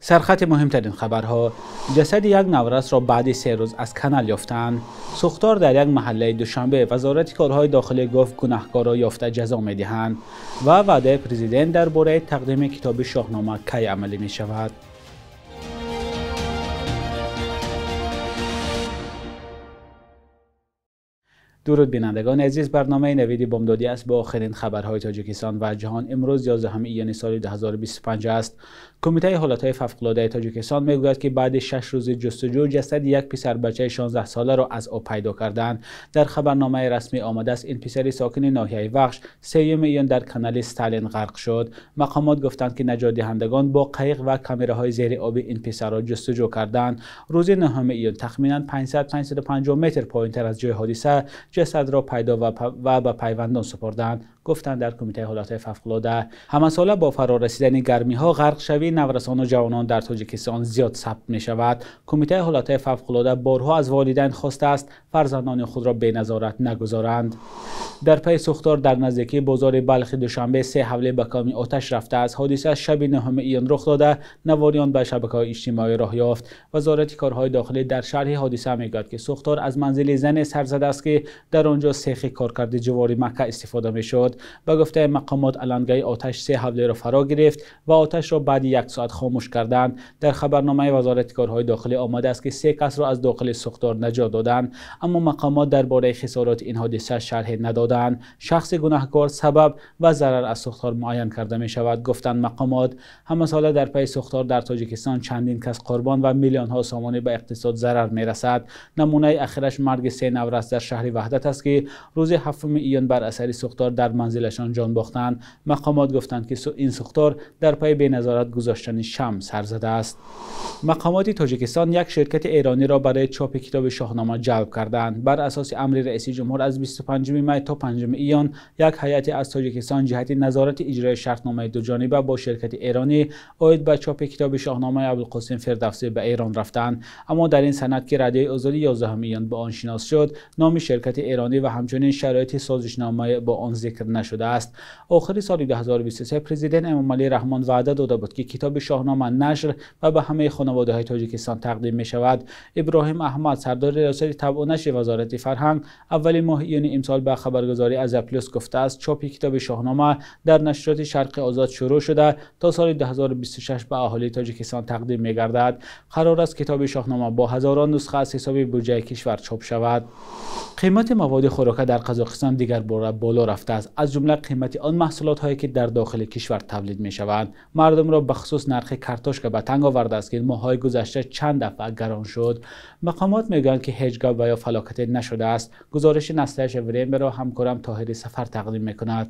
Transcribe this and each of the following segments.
Сархати муҳимтарин хабарҳо. Ҷасади як наврасро баъди 3 рӯз аз канал ёфтанд. Сӯхтор дар як маҳаллаи Душанбе. Вазорати корҳои дохилӣ гуфт гунаҳкорро ёфта ҷазо медиҳанд. Ва ваъдаи президент дар бораи тақдими китоби Шоҳнома кай амалӣ мешавад? Дуруд бинандагони азиз, барномаи Навиди Бомдодӣ аст бо охирин хабарҳои Тоҷикистон ва ҷаҳон. Имрӯз 11 июни соли 2025 аст. Кумитаи ҳолатҳои фавқулодаи Тоҷикистон мегӯяд, ки баъди 6 рӯзи ҷустуҷӯ ҷасади як писарбачаи 16 соларо аз об пайдо карданд. Дар хабарномаи расмӣ омадааст, ин писари сокини ноҳияи Вахш 3 июн дар канали Сталин ғарқ шуд. Мақомот гуфтанд, ки наҷотдиҳандагон бо қайиқ ва камераҳои зери обӣ ин писарро ҷустуҷӯ карданд. Рӯзи 9 июн тахминан 500-550 метр поинтар аз ҷои ҳодиса ҷасадро пайдо ва ба пайвандон супурданд, гуфтанд дар Кумитаи ҳолатҳои фавқулода. Ҳамасола бо фарорасидани гармиҳо ғарқшавии наврасону ҷавонон дар Тоҷикистон зиёд сабт мешавад. Кумитаи ҳолатҳои фавқулода борҳо аз волидайн хостааст фарзандони худро беназорат нагузоранд. Дар пайи сӯхтор дар наздикии бозори Балхи Душанбе 3 ҳавлӣ ба коми оташ рафтааст. Ҳодиса шаби 9 июн рух дода, навори он ба шабакаҳои иҷтимоӣ роҳ ёфт. Вазорати корҳои дохилӣ дар шарҳи ҳодиса мегӯяд, ки сӯхтор аз манзили зане сар задааст, ки дар он ҷо сехи коркарди ҷувори Макка истифода мешуд. Ба гуфтаи мақомот, алангаи оташ 3 ҳавлиро фаро гирифт ва оташро баъди 1 соат хомӯш карданд. Дар хабарномаи вазорати корҳои дохилӣ омадааст, ки 3 касро аз дохили сӯхтор наҷот доданд, аммо мақомот дар бораи хисороти ин ҳодиса шарҳе надоданд. Шахси гунаҳкор, сабаб ва зарар аз сӯхтор муайян карда мешавад, гуфтанд мақомот. Ҳамасола дар пайи сӯхтор дар Тоҷикистон чандин кас қурбон ва миллионҳо сомонӣ ба иқтисод зарар мерасад. Намунаи ахираш марги 3 наврас дар шаҳри Ваҳдат аст, ки рӯзи 7 июн бар асари сӯхтор дар манзилашон ҷон бохтанд. Мақомот гуфтанд, ки ин сӯхтор дар пайи беназорат гузоштани шам сар задааст. Мақомоти Тоҷикистон як ширкати эрониро барои чопи китоби Шоҳнома ҷалб карданд. Бар асоси амри раиси ҷумҳур аз 25 май то 5 июн як ҳайати аз Тоҷикистон ҷиҳати назорати иҷрои шартномаи дуҷониба бо ширкати эронӣ оид ба чопи китоби Шоҳномаи Абулқосим Фирдавсӣ ба Эрон рафтанд. Аммо дар ин санад, ки радиои Озодӣ 11 июн ба он шинос шуд, номи ширкати эронӣ ва ҳамчунин шароити созишнома бо он зикр нашудааст. Охири соли 2023 президент Эмомалӣ Раҳмон ваъда дода буд, ки китоби Шоҳнома нашр ва ба ҳамаи хонаводаҳои Тоҷикистон тақдим мешавад. Иброҳим Аҳмад, сардори риёсати табъу нашри Вазорати фарҳанг, аввали моҳи июни имсол ба хабаргузории Азия Плюс гуфтааст, чопи китоби Шоҳнома дар нашриёти Шарқи Озод шурӯъ шуда то соли 2026 ба аҳолии Тоҷикистон тақдим мегардад. Қарор аст китоби Шоҳнома бо ҳазорон нусха аз ҳисоби буҷаи кишвар чоп шавад. Қимати маводи хӯрока дар Қазоқистон дигар бора боло рафтааст, аз ҷумла қимати он маҳсулотҳое, ки дар дохили кишвар тавлид мешаванд. Мардумро бахусус нархи картошка ба танг овардааст, ки моҳҳои гузашта чанд дафъа гарон шуд. Мақомот мегӯянд, ки ҳеҷ гап ва ё фалокате нашудааст. Гузориши Настоящее Времяро ҳамкорам Тоҳири Сафар тақдим мекунад.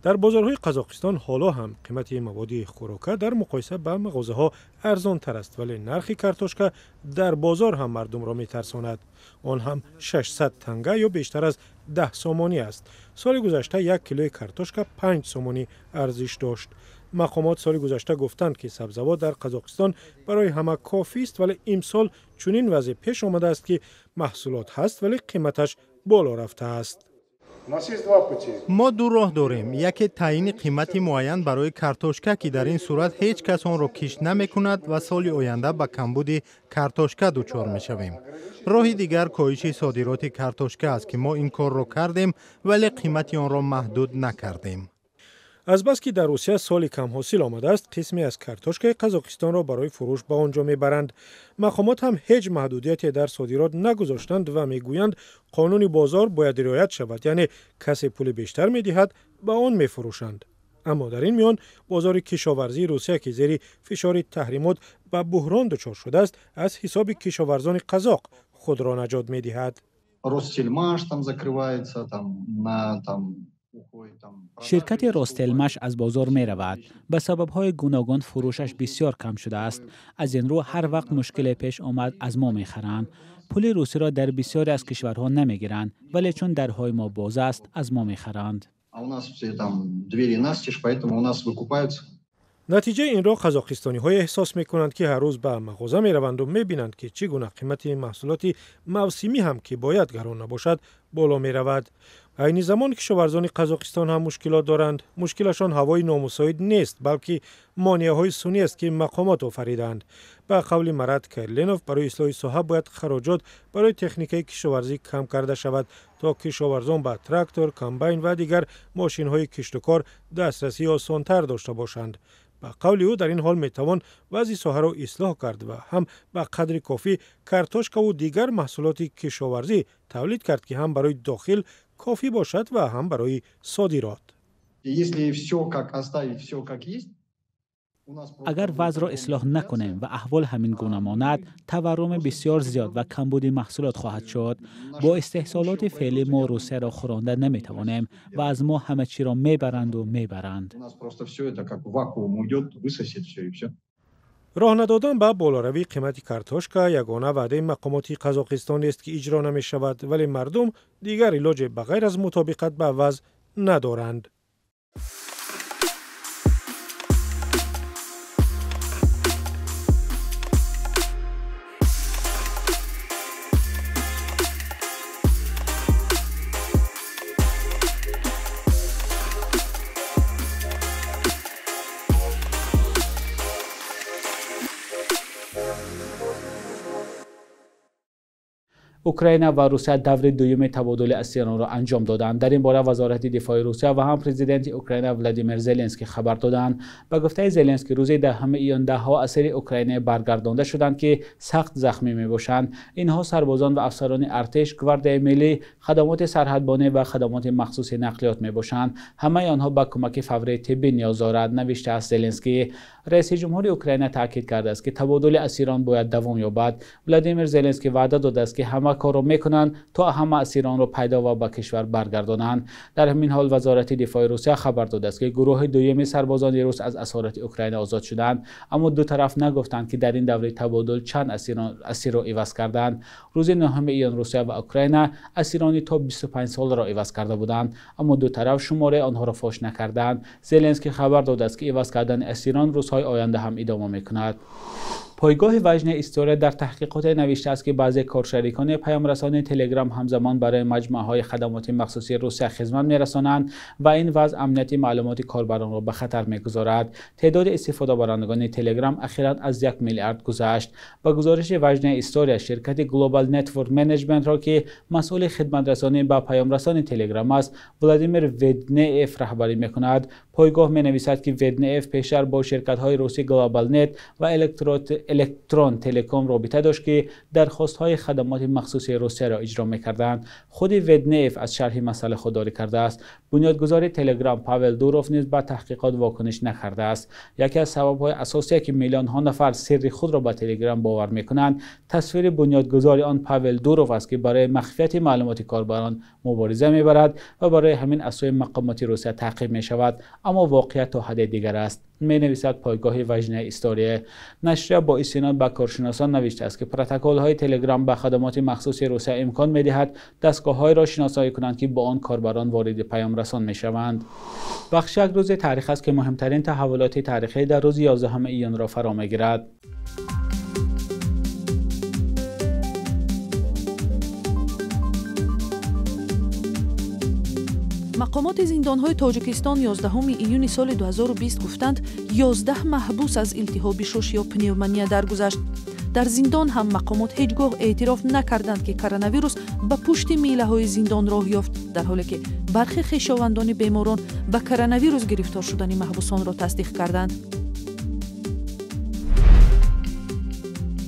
Дар бозорҳои Қазоқистон ҳоло ҳам қимати маводи хӯрока дар муқоиса ба мағозаҳо арзонтар аст, вале нархи картошка дар бозор ҳам мардумро метарсонад. Он ҳам 600 танга ё бештар аз 10 сомонӣ аст. Соли гузашта 1 килои картошка 5 сомонӣ арзиш дошт. Мақомот соли гузашта гуфтанд, ки сабзавот дар Қазоқистон барои ҳама кофист, вале имсол чунин вазъе пеш омадааст, ки маҳсулот ҳаст, вале қиматаш боло рафтааст. Мо ду роҳ дорем. Яке таъйини қимати муайян барои картошка, ки дар ин сурат ҳеҷ кас онро кишт намекунад ва соли оянда ба камбуди картошка дучор мешавем. Роҳи дигар коҳиши содироти картошка аст, ки мо ин корро кардем, вале қимати онро маҳдуд накардем. Азбаски дар Русия соли камҳосил омадааст, қисме аз картошкаи Қазоқистонро барои фурӯш ба он ҷо мебаранд. Мақомот ҳам ҳеҷ маҳдудияте дар содирот нагузоштанд ва мегӯянд, қонуни бозор бояд риоят шавад, яъне касе пули бештар медиҳад, ба он мефурӯшанд. Аммо дар ин миён бозори кишоварзии Русия, ки зери фишори таҳримот ба буҳрон дучор шудааст, аз ҳисоби кишоварзони қазоқ худро наҷот медиҳад. Ростсельмаш там закрывается, там на там Ширкати Ростелмаш аз бозор меравад. Ба сабабҳои гуногун фурӯшаш бисёр кам шудааст. Аз ин рӯ ҳар вақт мушкиле пеш омад, аз мо мехаранд. Пули русиро дар бисёре аз кишварҳо намегиранд, вале чун дарҳои мо боз аст, аз мо мехаранд. А у нас все там двери настежь, поэтому у нас выкупаются. Натиҷаи инро қазоқистониҳое эҳсос мекунанд, ки ҳар рӯз ба мағоза мераванду мебинанд, ки чӣ гуна қимати маҳсулоти мавсимӣ ҳам, ки бояд гарон набошад, боло меравад. Айни замон кишоварзони Қазоқистон ҳам мушкилот доранд. Мушкилашон ҳавои номусоид нест, балки монеаҳои сунъӣ аст, ки мақомот офаридаанд. Ба қавли Марат Кайрленов, барои ислоҳи соҳа бояд хароҷот барои техникаи кишоварзӣ кам карда шавад, то кишоварзон ба трактор, комбайн ва дигар мошинҳои киштукор дастрасии осонтар дошта бошанд. Ба қавли ӯ, дар ин ҳол метавон вазъи соҳаро ислоҳ кард ва ҳам ба қадри кофӣ картошкаву дигар маҳсулоти кишоварзӣ тавлид кард, ки ҳам барои дохил кофӣ бошад ва ҳам барои содирот. Агар вазъро ислоҳ накунем ва аҳвол ҳамин гуна монад, таварруми бисёр зиёд ва камбуди маҳсулот хоҳад шуд. Бо истеҳсолоти феълӣ мо Русияро хӯронда наметавонем ва аз мо ҳама чиро мебаранду мебаранд. Роҳ надодан ба болоравии қимати картошка ягона ваъдаи мақомоти Қазоқистон нест, ки иҷро намешавад, вале мардум дигар илоҷе ба ғайр аз мутобиқат ба вазъ надоранд. Украина ва Русия даври дуюми табодули асиронро анҷом доданд. Дар ин бора Вазорати дифои Русия ва ҳам президенти Украина Владимир Зеленский хабар доданд. Ба гуфтаи Зеленский, рӯзи 10 июн даҳҳо асири Украина баргардонда шуданд, ки сахт захмӣ мебошанд. Инҳо сарбозон ва афсарони артиш, гвардияи миллӣ, хадамоти сарҳадбонӣ ва хадамоти махсуси нақлиёт мебошанд. Ҳамаи онҳо ба кӯмаки фаврии тиббӣ ниёз дорад, навиштааст Зеленский. Раиси ҷумҳури Украина таъкид кардааст, ки табодули асирон бояд давом ёбад. Владимир Зеленский ваъда додааст, ки ҳама корро мекунанд то ҳама асиронро пайдо ва ба кишвар баргардонанд. Дар ҳамин ҳол Вазорати дифои Русия хабар додааст, ки гурӯҳи дуюми сарбозони рус аз асорати Украина озод шуданд, аммо ду тараф нагуфтанд, ки дар ин даври табодул чанд асирро иваз карданд. Рӯзи 9 июн Русия ва Украина асирони то 25 солро иваз карда буданд, аммо ду тараф шумораи онҳоро фош накарданд. Зеленский хабар додааст, ки иваз кардани асирон рӯзҳои оянда ҳам идома мекунад. Пойгоҳи Важная история дар таҳқиқоте навиштааст, ки баъзе коршарикони паёмрасони Телеграм ҳамзамон барои маҷмӯаҳои хадамоти махсуси Русия хизмат мерасонанд ва ин вазъ амнияти маълумоти корбаронро ба хатар мегузорад. Теъдоди истифодабарандагони Телеграм ахиран аз 1 миллиард гузашт. Ба гузориши Важная история, ширкати Global Network Management-ро, ки масъули хидматрасонӣ ба паёмрасони Телеграм аст, Владимир Веднеев раҳбарӣ мекунад. Пойгоҳ менависад, ки Веднеев пештар бо ширкатҳои русӣ GlobalNet ва Электрон Телеком робита дошт, ки дархостҳои хадамоти махсуси Русияро иҷро мекарданд. Худи Веднеев аз шарҳи масъала худдорӣ кардааст. Бунёдгузори Телеграм Павел Дуров низ ба таҳқиқот вокуниш накардааст. Яке аз сабабҳои асосие, ки миллионҳо нафар сирри худро ба Телеграм бовар мекунанд, тасвири бунёдгузори он Павел Дуров аст, ки барои махфияти маълумоти корбарон мубориза мебарад ва барои ҳамин аз сӯи мақомоти Русия таъқиб мешавад. Аммо воқеият то ҳадде дигар аст, менависад пойгоҳи Важная история. Нашрия бо истинод ба коршиносон навиштааст, ки протоколҳои Телеграм ба хадамоти махсуси Русия имкон медиҳад дастгоҳҳоеро шиносоӣ кунанд, ки бо он корбарон вориди паёмрасон мешаванд. Бахш як рӯзи таърих аст, ки муҳимтарин таҳаввулоти таърихӣ дар рӯзи 11 июнро фаро мегирад. Мақомоти зиндонҳои Тоҷикистон 11 июни соли 2020 гуфтанд, 11 маҳбус аз илтиҳоби шуш ё пневмония даргузашт. Дар зиндон ҳам мақомот ҳеҷ гоҳ эътироф накарданд, ки коронавирус ба пушти милаҳои зиндон роҳ ёфт, дар ҳоле ки бархе хешовандони беморон ба коронавирус гирифтор шудани маҳбусонро тасдиқ карданд.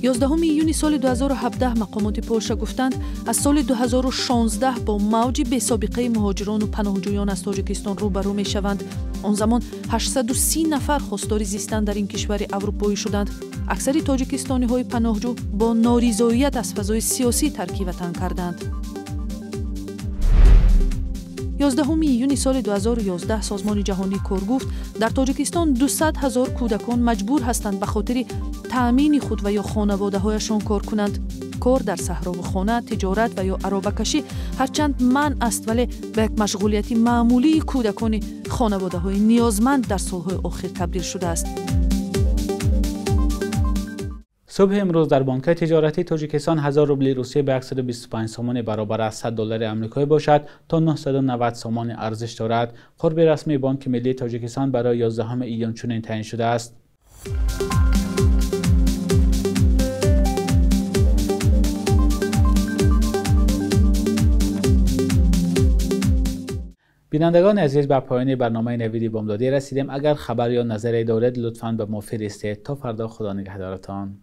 11 июни соли 2017 мақомоти Полша гуфтанд, аз соли 2016 бо мавҷи бесобиқаи муҳоҷирону паноҳҷӯён аз Тоҷикистон рӯбарӯ мешаванд. Он замон 830 нафар хостори зистан дар ин кишвари аврупоӣ шуданд. Аксари тоҷикистониҳои паноҳҷӯ бо норизоият аз фазои сиёсӣ тарки ватан карданд. 11 июни соли 2011 Созмони ҷаҳонии кор гуфт, дар Тоҷикистон 200 ҳазор кӯдакон маҷбур ҳастанд ба хотири таъмини худ ва ё хонаводаҳояшон кор кунанд. Кор дар саҳрову хона, тиҷорат ва ё аробакашӣ ҳарчанд манъ аст, вале ба як машғулияти маъмулии кӯдакони хонаводаҳои ниёзманд дар солҳои охир табдил шудааст. Субҳи имрӯз дар Бонки тиҷоратии Тоҷикистон 1000 рубли Русия ба 125 сомонӣ баробар аст. 100 доллари амрикоӣ бошад то 990 сомонӣ арзиш дорад. Қурби расмии Бонки миллии Тоҷикистон барои 11 июн чунин таъин шудааст. Бинандагони азиз, ба поёни барномаи Навиди Бомдодӣ расидем. Агар хабар ё назаре доред, лутфан ба мо фиристед. То фардо, Худо нигаҳдоратон.